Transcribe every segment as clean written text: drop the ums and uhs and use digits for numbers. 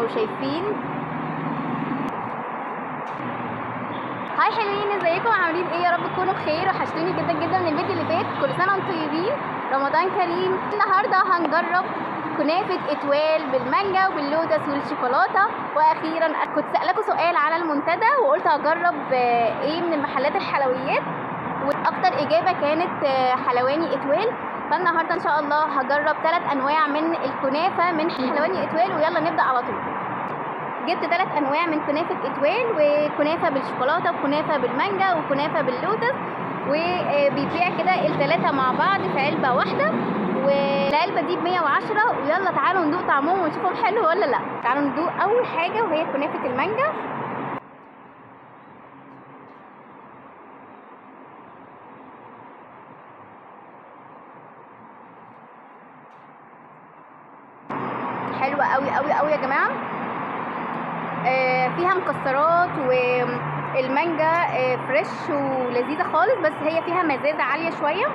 wow شايفين. hi حلوين، ازيكم عاملين ايه؟ يا رب تكونوا بخير. وحشتوني جدا جدا من الفيديو اللي فات. كل سنة وانتم طيبين، رمضان كريم. النهارده هنجرب كنافه اتوال بالمانجا وباللوتس والشوكولاته. واخيرا كنت سألكوا سؤال على المنتدى وقلت هجرب ايه من المحلات الحلويات، واكتر اجابه كانت حلواني اتوال. فالنهارده ان شاء الله هجرب 3 انواع من الكنافه من حلواني اتوال، ويلا نبدا على طول. جبت 3 انواع من كنافه اتوال، وكنافه بالشوكولاته وكنافه بالمانجا وكنافه باللوتس، وبيبيع كده الثلاثة مع بعض في علبة واحدة، والعلبه دي ب110. ويلا تعالوا ندوق طعمهم ونشوفهم حلو ولا لا. تعالوا ندوق اول حاجة وهي كنافه المانجا. حلوة قوي قوي قوي يا جماعة. فيها مكسرات والمانجا fresh ولذيذه خالص، بس هي فيها مزازه عالية شوية.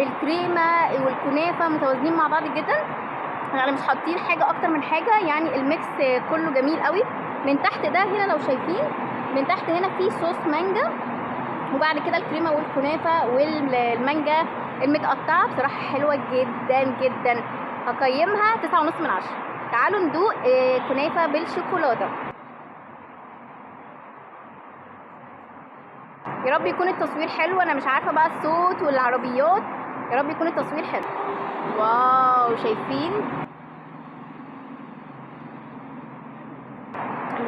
الكريمة والكنافه متوازنين مع بعض جدا، يعني مش حاطين حاجة اكتر من حاجة، يعني ال mix كله جميل قوي. من تحت ده هنا لو شايفين، من تحت هنا في صوص مانجا، وبعد كده الكريمة والكنافه والمانجا المتقطعة. بصراحة حلوة جدا جدا، هقيمها 9.5 من 10. تعالوا ندوق كنافه بالشوكولاته. يا رب يكون التصوير حلو، انا مش عارفه بقى الصوت والعربيات، يا رب يكون التصوير حلو. wow شايفين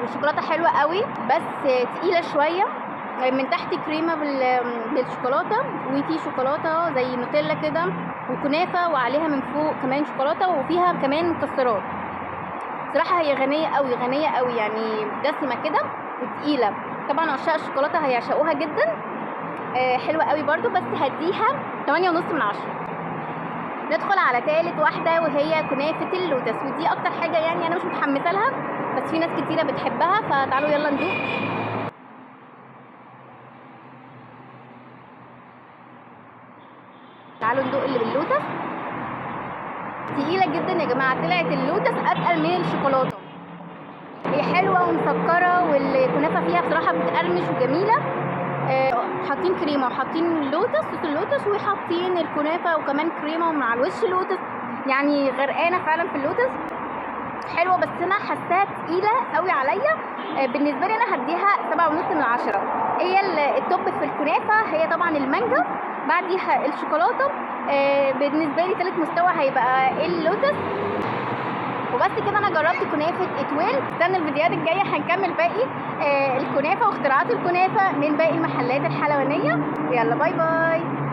الشوكولاتة حلوة قوي، بس تقيلة شوية. من تحت كريمة بالشوكولاته، وفي شوكولاتة زي نوتيلا كده، وكنافه وعليها من فوق كمان شوكولاتة، وفيها كمان مكسرات. صراحة هي غنية قوي غنية قوي، يعني دسمة كده وتقيله. طبعا عشاق الشوكولاتة هيعشقوها جدا. حلوة قوي برضو، بس هديها 8.5 من 10. ندخل على ثالث واحدة وهي كنافه اللوتس، ودي اكتر حاجة يعني انا مش متحمسة لها، بس في ناس كتيرة بتحبها، فتعالوا يلا ندوق. تعالوا ندوق اللي باللوتس. تقيلة جدا يا جماعة، طلعت اللوتس اتقل من الشوكولاتة. هي حلوة ومسكره، والكنافه فيها بصراحة بتقرمش وجميلة. حاطين كريمة وحاطين لوتس، صوص اللوتس، وحاطين الكنافه وكمان كريمة ومع الوش لوتس، يعني غرقانة فعلا في اللوتس. حلوة، بس انا حاساها تقيلة قوي عليا. بالنسبة لي انا هديها 7.5 من 10. هي ال top في الكنافه هي طبعا المانجا، بعديها الشوكولاتة. بالنسبة لي ثالث مستوى هيبقى اللوتس. وبس كده انا جربت كنافه اتوال. استنى الفيديوهات الجاية هنكمل باقي الكنافه واختراعات الكنافه من باقي المحلات الحلوانيه. يلا bye bye.